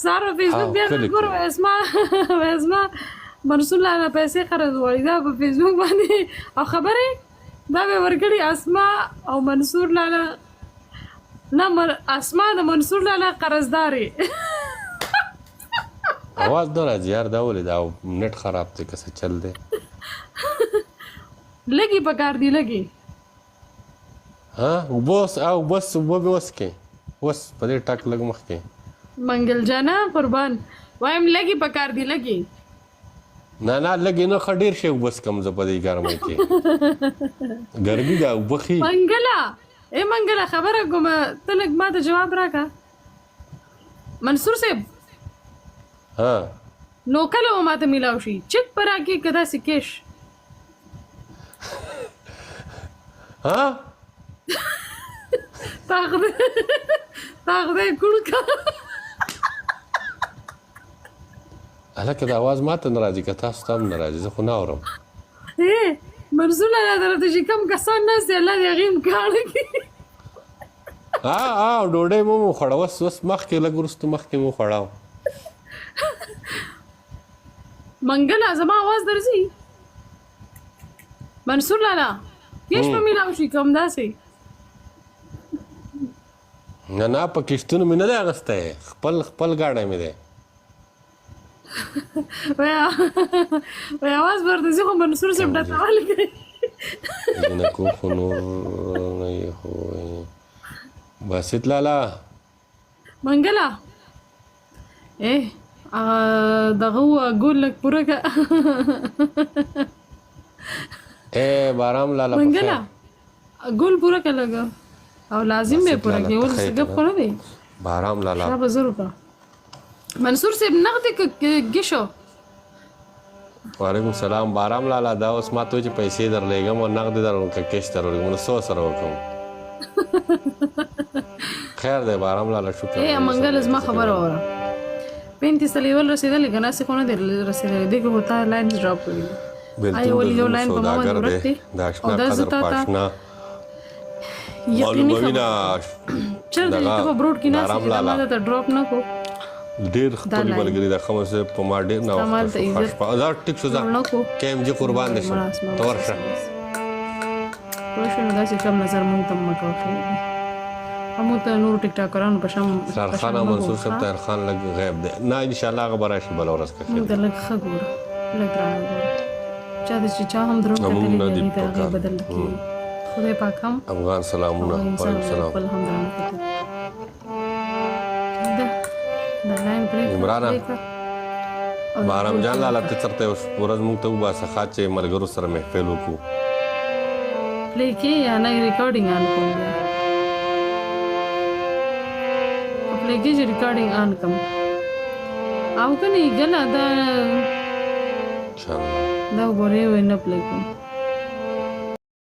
سار په فیسبوک بیا ګور اسما اسما منصور لالا پیسې قرض غواړي دا په فیسبوک باندې او خبره دا به ورکړي اسما او منصور لالا نه مر اسما د منصور لالا قرضداري. اواز نه راځي یار، دا ولې دا نت خراب دی که څه چل دی؟ لګي پکار دی لګي. ها وبس او بس وبه وسکې وس په دې ټک لږ مخکې. منګل جانه قربان وایم لګي پکار دی لګي. نه نه لږ نه، ښه ډېر شی اوبه څکم زه په دې ګرمۍ کې، ګرمي ده اوبه ښي. منګله ای منګله خبره کوم، ته لږ ما ته جواب راکړه منصور صاحب. ها نو کله به ماته میلاو شي؟ چک به راکې که داسې کیش؟ ها تا خدای تا خدای کوړ کا. هلکه دا اواز ماته نه راځي که تاسو ته هم نه راځي؟ زه خو نه اورم. ای منصور لالا درته چې کوم کسان ناست دي الله دې هغې هم کاڼه کړي. ها ها ډوډۍ مو وخوړه، اوس اوس مخکې لږ وروسته مخکې مو وخوړه. منګله زما اواز درځي؟ منصور لالا کیش په میلاو شي کوم داسې؟ نه نه په کښتونو مې نه دی اخیستی، خپل خپل ګاډی مې دی. وای اواز ورته ځي خو منصور صاحب ډته ولګي. جنکو خو نور نه یې خو باسط لالا. منګله اے دغه ګول لږ پوره که. اے بارام لالا. منګله ګول پوره که لږ، او لازم به پوره کې ول څه ګپ خو نه دی. بارام لالا شابه زر وکړه. منصور صاحب نغدې که ګیشو؟ وعلیکم سلام بارام لالا. دا اوس ما ته چې پیسې درلېږم او نغدې درولم که کش درولېږم نو څه سره وکم؟ خیر دی بارام لالا، شکر. ای منګل زما خبره وره، 35 لیول رسیدلې که نه؟ خو نه دی رسیدلې، دې کې خو تا لاینز ډراپ کړي. آیا ولې یو لاین په ما باندې ورک دی؟ د آشنا قدر پاشنا یقیني خبره چېرته چې ته په بروډ کې ناست چې دا ما ته ډراپ نه کو. ډیر خپل ملګری د خمس په ما ډیر نه وخت شو. دا ټیک شو، ځه کیم جی قربان دې شم، ته ورشه. پوه شو؟ نو داسې کم نظر مونږ ته مه کوه، خیر دی او مونږ ته نور ټیک ټاکرانو په شان اسرار خان او منصور صاحب، طاهر خان لږ غیب دی. نه ان شاء الله هغه به راشي بله ورځ که. مونږ ته لږ ښه ګوره، لږ درانه ګوره، چا ته چې چا هم درون کتلي دي هغې ته هغې بدل کړي خدای پاک هم. افغان سلامونه. وعلیکم سلام. خپل هم درانه کتل دا دا لاین پرې عمرانه. بهرام جان لالا ته چرته ورځ مونږ ته وباسه ښه چې ملګرو سره محفل وکړو. پلی کې یا نه ریکارډینګ آن کوم، بیا په پلی کې چې ریکارډینګ آن کوم او کني ګله دا دا وګورې وای نه پلی کوم.